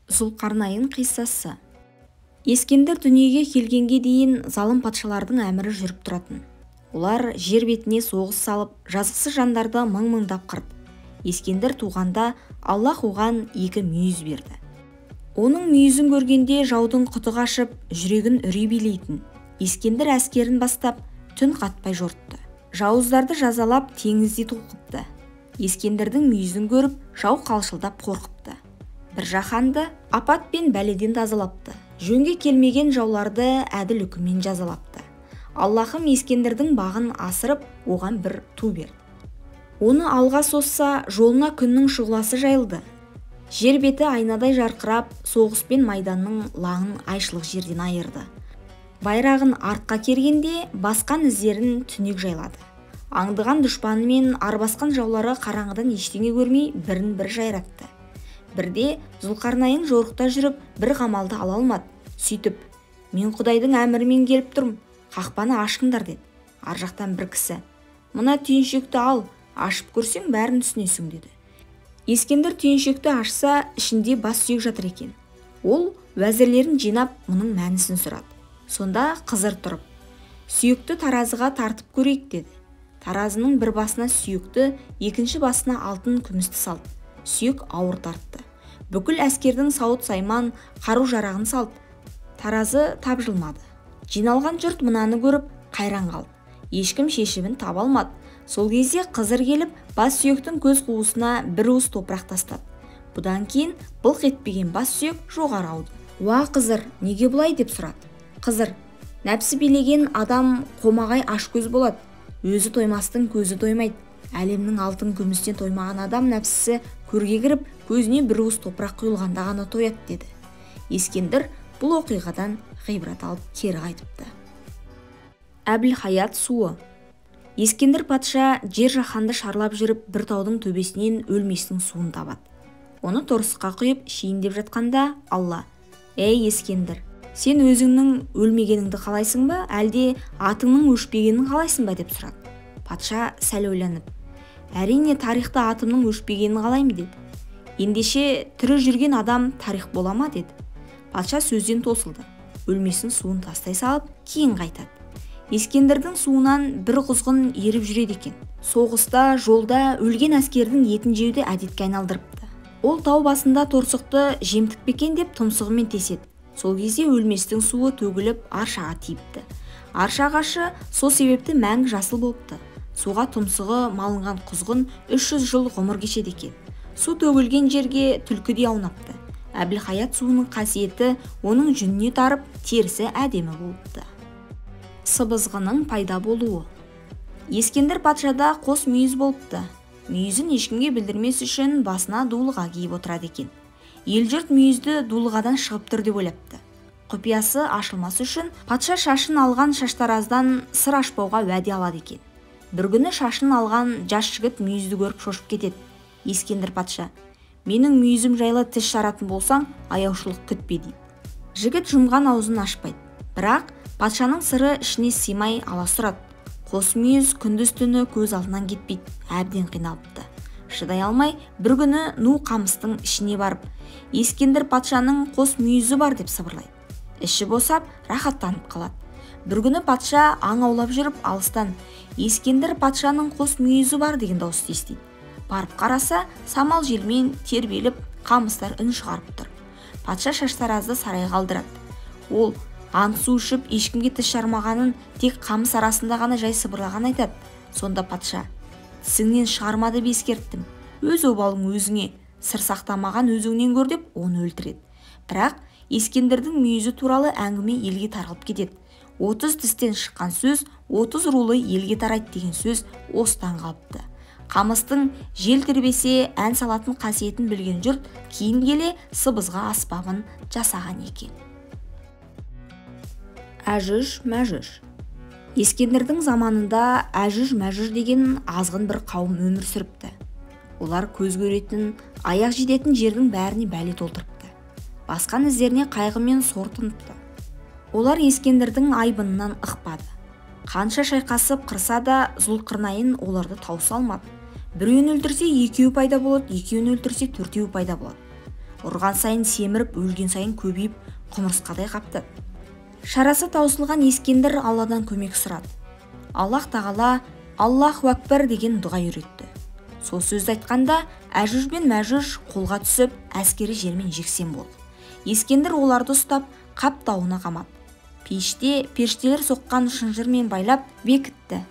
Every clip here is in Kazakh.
Зұлқарнайын қиссасы. Ескендір дүниеге келгенге дейін залым патшалардың әмірі жүріп тұратын. Олар жер бетіне соғыс салып, жазықсыз жандарды мың-мыңдап қырды. Ескендір туғанда Аллах оған 2 мүйіз берді. Оның мүйізін көргенде жаудың құты қашып, жүрегін үрей билейтін. Ескендір әскерін бастап, түн қатпай жортты. Жауыздарды жазалап, теңізде толқыпты. Ескендірдің мүйізін көріп, жау қалшылдап қорқыпты. Бір жаһанды апат пен бәледен тазалапты. Жөнге келмеген жауларды әділ үкіммен жазалапты. Аллахым Ескендірдің бағын асырып, оған бір ту берді. Оны алға созса, жолына күннің шұғыласы жайылды. Жер беті айнадай жарқырап, соғыс пен майданның лаңын айшылық жерден айырды. Байрағын артқа кергенде, басқан іздерін түнек жайлады. Аңдыған дұшпаны мен арбасқан жаулары қараңғыдан ештеңе көрмей бірін бір жайратты. Бірде Зұлқарнайын жорықта жүріп, бір қамалды ала алмады. Сөйтіп, мен Құдайдың әмірімен келіп тұрмын, қақпаны ашыңдар деді. Ар жақтан бір кісі, мына түйіншекті ал, ашып көрсең бәрін түсінесің деді. Ескендір түйіншекті ашса, ішінде бас сүйек жатыр екен. Ол уәзірлерін жинап, мұның мәнісін сұрады. Сонда Қызыр тұрып, сүйекті таразыға тартып көрейік деді. Таразының бір басына сүйекті, екінші басына алтын күмісті салды. Сүйек ауыр тартты. Бүкіл әскердің сауыт-сайман, қару-жарағын салды. Таразы тапжылмады. Жиналған жұрт мынаны көріп, қайран қалды. Ешкім шешімін таба алмады. Сол кезде Қызыр келіп, бас сүйектің көз қуысына бір уыс топырақ тастады. Бұдан кейін былқ етпеген бас сүйек жоғары ауды. Уа, Қызыр, неге бұлай деп сұрады. Қызыр, нәпсі билеген адам қомағай ашкөз болады. Өзі тоймастың көзі тоймайды. Әлемнің алтын күмістен тоймаған адам нәпсісі көрге кіріп, көзіне бір уыс топырақ құйылғанда ғана тояды деді. Ескендір бұл оқиғадан ғибрат алып кері қайтыпты. Әбілхаят суы. Ескендір патша жер жаһанды шарлап жүріп, бір таудың төбесінен өлместің суын табады. Оны торсыққа құйып, ішейін деп жатқанда Алла: «Ей, Ескендір, сен өзіңнің өлмегеніңді қалайсың ба, әлде атыңның өшпегенін қалайсың ба?» деп сұрады. Патша сәл ойланып, «Әрине, тарихта атымның өшпегенін қалаймын» деді. «Ендеше тірі жүрген адам тарих бола ма?» деді. Патша сөзден тосылды. Өлмесін суын тастай салып, кейін қайтады. Ескендірдің суынан бір құзғын еріп жүреді екен. Соғыста, жолда өлген әскердің етін жеуді әдетке айналдырыпты. Ол тау басында торсықты жемтік пе екен деп тұмсығымен теседі. Сол кезде өлместің суы төгіліп аршаға тиіпті. Арша ағашы сол себепті мәңгі жасыл болыпты. Суға тұмсығы малынған құзғын 300 жыл ғұмыр кешеді екен. Су төгілген жерге түлкі де аунапты. Әбілхаят суының қасиеті оның жүніне тарып, терісі әдемі болыпты. Сыбызғының пайда болуы. Ескендір патшада қос мүйіз болыпты. Мүйізін ешкімге білдірмес үшін басына дулыға киіп отырады екен. Ел-жұрт мүйізді дулығадан шығып тұр деп ойлапты. Құпиясы ашылмас үшін патша шашын алған шаштараздан сыр ашпауға уәде алады екен. Бір күні шашын алған жас жігіт мүйізді көріп шошып кетеді. Ескендір патша: «Менің мүйізім жайлы тіс жаратын болсаң, аяушылық күтпе» дейді. Жігіт жұмған аузын ашпайды. Бірақ патшаның сыры ішіне сыймай аласұрады. Қос мүйіз күндіз-түні көз алдынан кетпейді, әбден қиналыпты. Шыдай алмай, бір күні ну қамыстың ішіне барып, «Ескендір патшаның қос мүйізі бар» деп сыбырлайды. Іші босап, рахаттанып қалады. Бір күні патша аң аулап жүріп, алыстан «Ескендір патшаның қос мүйізі бар» деген дауысты естиді. Барып қараса, самал желмен тербеліп, қамыстар үн шығарып тұр. Патша шаштаразды сарайға алдырады. Ол ант су ішіп, ешкімге тіс жармағанын, тек қамыс арасында ғана жай сыбырлаған айтады. Сонда патша: «Тісіңнен шығарма деп ескерттім. Өз обалың өзіңе, сыр сақтамаған өзіңнен көр» деп оны өлтіреді. Бірақ Ескендірдің мүйізі туралы әңгіме елге таралып кетеді. 30 тістен шыққан сөз 30 рулы елге тарайды деген сөз осыдан қалыпты. Қамыстың жел тербесе ән салатын қасиетін білген жұрт кейін келе сыбызға аспабын жасаған екен. Әжүж-Мәжүж. Ескендірдің заманында Әжүж-Мәжүж деген азғын бір қауым өмір сүріпті. Олар көз көретін, аяқ жететін жердің бәріне бәле толтырыпты. Басқан іздеріне қайғы мен сор тұныпты. Олар Ескендірдің айбынынан ықпады. Қанша шайқасып қырса да Зұлқарнайын оларды тауыса алмады. Біреуін өлтірсе екеуі пайда болады, екеуін өлтірсе төртеуі пайда болады. Ұрған сайын семіріп, өлген сайын көбейіп, құмырсқадай қаптады. Шарасы таусылған Ескендір Алладан көмек сұрады. Аллах тағала Аллаху акбар деген дұға үйретті. Сол сөзді айтқанда Әжүж бен Мәжүж қолға түсіп, әскері жермен жексен болды. Ескендір оларды ұстап, Қап тауына қамады. Пейіште періштелер соққан шынжырмен байлап бекітті.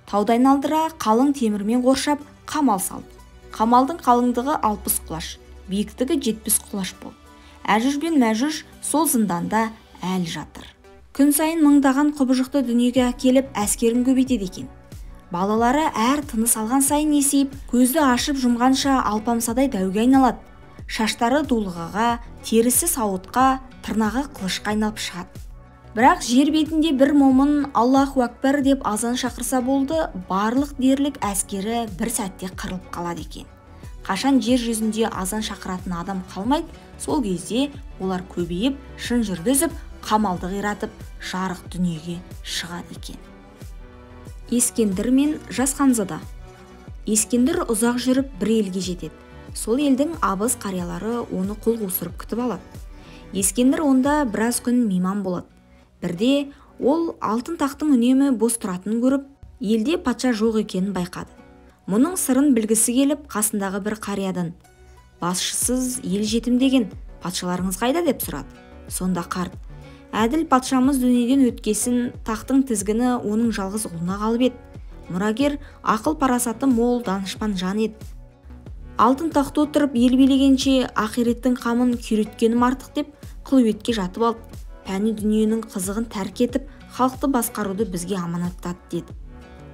Тауды айналдыра қалың темірмен қоршап, қамал салды. Қамалдың қалыңдығы 60 құлаш, биіктігі 70 құлаш болды. Әжүж бен Мәжүж сол зынданда әлі жатыр. Күн сайын мыңдаған құбыжықты дүниеге әкеліп, әскерін көбейтеді екен. Балалары әр тыныс алған сайын есейіп, көзді ашып жұмғанша алпамсадай дәуге айналады. Шаштары дулығаға, терісі сауытқа, тырнағы қылышқа айналып шығады. Бірақ жер бетінде бір момын Аллаху акбар деп азан шақырса болды, барлық дерлік әскері бір сәтте қырылып қалады екен. Қашан жер жүзінде азан шақыратын адам қалмайды, сол кезде олар көбейіп, шынжырды үзіп, қамалды қиратып, жарық дүниеге шығады екен. Ескендір мен жас ханзада. Ескендір ұзақ жүріп бір елге жетеді. Сол елдің абыз қариялары оны қол қусырып күтіп алады. Ескендір онда біраз күн мейман болады. Бірде ол алтын тақтың үнемі бос тұратынын көріп, елде патша жоқ екенін байқады. Мұның сырын білгісі келіп, қасындағы бір қариядан: "Басшысыз ел жетім деген, патшаларыңыз қайда?" деп сұрады. Сонда қарт: "Әділ патшамыз дүниеден өткесін, тақтың тізгіні оның жалғыз ұлына қалып еді. Мұрагер ақыл парасаты мол данышпан жан еді. Алтын тақта отырып ел билегенше ақиреттің қамын күйреткенім артық деп қылуетке жатып алды. Пәни дүниенің қызығын тәрк етіп, халықты басқаруды бізге аманаттады" деді.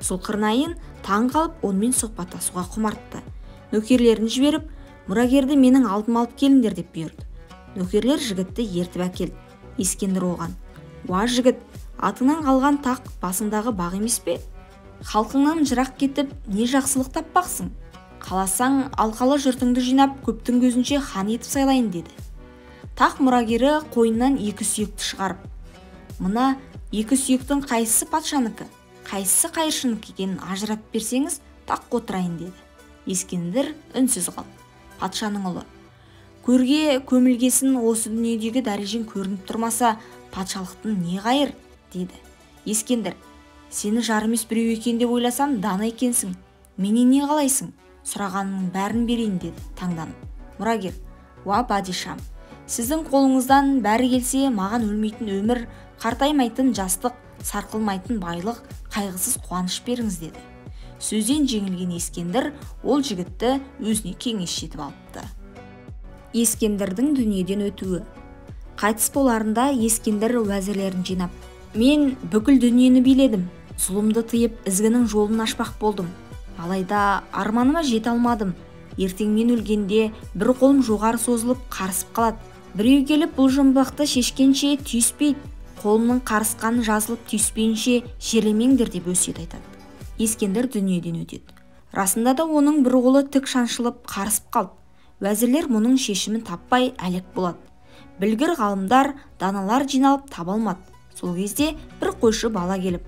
Зұлқарнайын таң қалып, онымен сұхбаттасуға құмартты. Нөкерлерін жіберіп, "Мұрагерді менің алдыма алып келіңдер" деп бұйырды. Нөкерлер жігітті ертіп әкелді. Ескендір оған: "Уа жігіт, атыңнан қалған тақ басыңдағы бақ емес пе? Халқыңнан жырақ кетіп, не жақсылық таппақсың? Қаласаң, алқалы жұртыңды жинап, көптің көзінше хан етіп сайлайын" деді. Тақ мұрагері қойнынан екі сүйекті шығарып, "Мына екі сүйектің қайсысы патшаныкі, қайсысы қайыршынікі екенін ажыратып берсеңіз, таққа отырайын" деді. Ескендір үнсіз қалды. Патшаның ұлы: "Көрге көмілгесін осы дүниедегі дәрежең көрініп тұрмаса, патшалықтың не қайыр?" деді. Ескендір: "Сені жар емес біреу екен деп ойласам, дана екенсің. Менен не қалайсың? Сұрағаныңның бәрін берейін" деді таңданып. Мұрагер: "Уа падишам, сіздің қолыңыздан бәрі келсе, маған өлмейтін өмір, қартаймайтын жастық, сарқылмайтын байлық, қайғысыз қуаныш беріңіз" деді. Сөзден жеңілген Ескендір ол жігітті өзіне кеңесші етіп алыпты. Ескендірдің дүниеден өтуі. Қайтыс боларында Ескендір уәзірлерін жинап: "Мен бүкіл дүниені биледім, зұлымды тыйып, ізгінің жолын ашпақ болдым. Алайда арманыма жете алмадым. Ертең мен өлгенде бір қолым жоғары созылып қарысып қалады. Біреу келіп бұл жұмбақты шешкенше түйіспейді, қолымның қарысқаны жазылып түйіспейінше жерлемеңдер" деп өсиет айтады. Ескендір дүниеден өтеді. Расында да оның бір қолы тік шаншылып қарысып қалды. Уәзірлер мұның шешімін таппай әлек болады. Білгір ғалымдар, даналар жиналып таба алмады. Сол кезде бір қойшы бала келіп: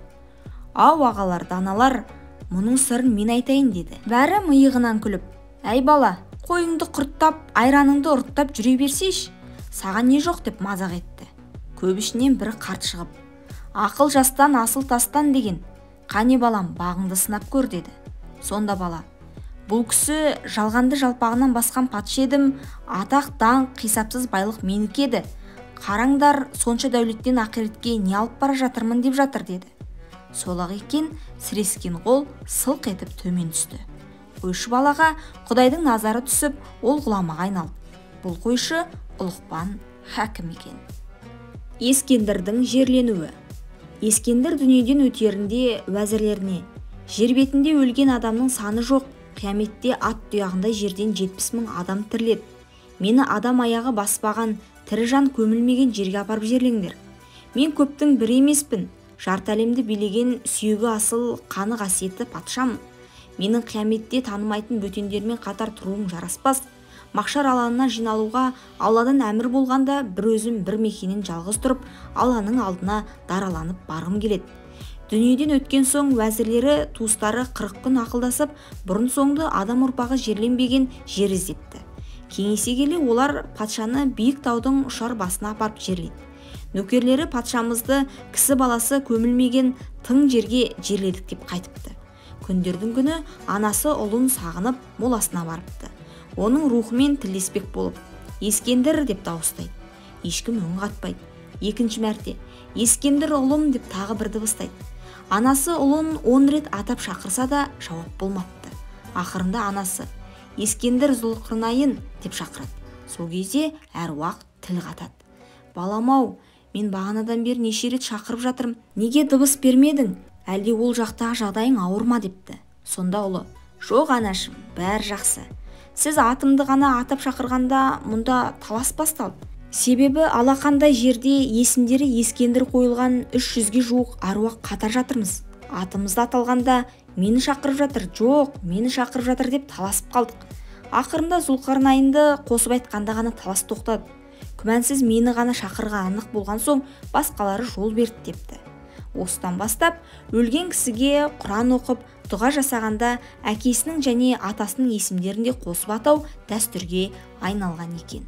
"Ау, ағалар, даналар, мұның сырын мен айтайын" деді. Бәрі миығынан күліп: "Әй бала, қойыңды құрттап, айраныңды ұрттап жүре берсейші, саған не жоқ" деп мазақ етті. Көп ішінен бір қарт шығып: "Ақыл жастан, асыл тастан деген, қане балам, бағыңды сынап көр" деді. Сонда бала: "Бұл кісі жалғанды жалпағынан басқан патша едім, атақ, даңқ, қисапсыз байлық менікі еді. Қараңдар, сонша дәулеттен ақиретке не алып бара жатырмын деп жатыр" деді. Сол-ақ екен, сірескен қол сылқ етіп төмен түсті. Қойшы балаға Құдайдың назары түсіп, ол ғұламаға айналды. Бұл қойшы Ұлықпан хакім екен. Ескендірдің жерленуі. Ескендір дүниеден өтерінде уәзірлеріне: "Жер бетінде өлген адамның саны жоқ, қияметте ат тұяғындай жерден 70 мың адам тіріледі. Мені адам аяғы баспаған, тірі жан көмілмеген жерге апарып жерлеңдер. Мен көптің бірі емеспін, жарты әлемді билеген сүйегі асыл, қаны қасиетті патшам. Менің қияметте танымайтын бөтендермен қатар тұруым жараспас. Мақшар алаңына жиналуға Алладан әмір болғанда, бір өзім бір мекеннен жалғыз тұрып, Алланың алдына дараланып барғым келеді." Дүниеден өткен соң уәзірлері, туыстары 40 күн ақылдасып, бұрын соңды адам ұрпағы жерленбеген жер іздепті. Кеңесе келе олар патшаны биік таудың ұшар басына апарып жерлейді. Нөкерлері патшамызды кісі баласы көмілмеген тың жерге жерледік деп қайтыпты. Күндердің күні анасы ұлын сағынып моласына барыпты. Оның рухымен тілдеспек болып, «Ескендір» деп дауыстайды. Ешкім үн қатпайды. Екінші мәрте «Ескендір ұлым» деп тағы бір дыбыстайды. Анасы ұлын 10 рет атап шақырса да жауап болмапты. Ақырында анасы «Ескендір Зұлқарнайын» деп шақырады. Сол кезде әруақ тіл қатады. «Балам-ау, мен бағанадан бері неше рет шақырып жатырмын, неге дыбыс бермедің? Әлде ол жақтағы жағдайың ауыр ма?» депті. Сонда ұлы: «Жоқ, анашым, бәрі жақсы. Сіз атымды ғана атап шақырғанда мұнда талас басталды. Себебі алақандай жерде есімдері Ескендір қойылған 300-ге жуық аруақ қатар жатырмыз. Атымызды аталғанда мені шақырып жатыр, жоқ, мені шақырып жатыр деп таласып қалдық. Ақырында Зұлқарнайынды қосып айтқанда ғана талас тоқтады. Күмәнсіз мені ғана шақырған анық болған соң басқалары жол берді» депті. Осыдан бастап өлген кісіге Құран оқып, дұға жасағанда әкесінің және атасының есімдерін де қосып атау дәстүрге айналған екен.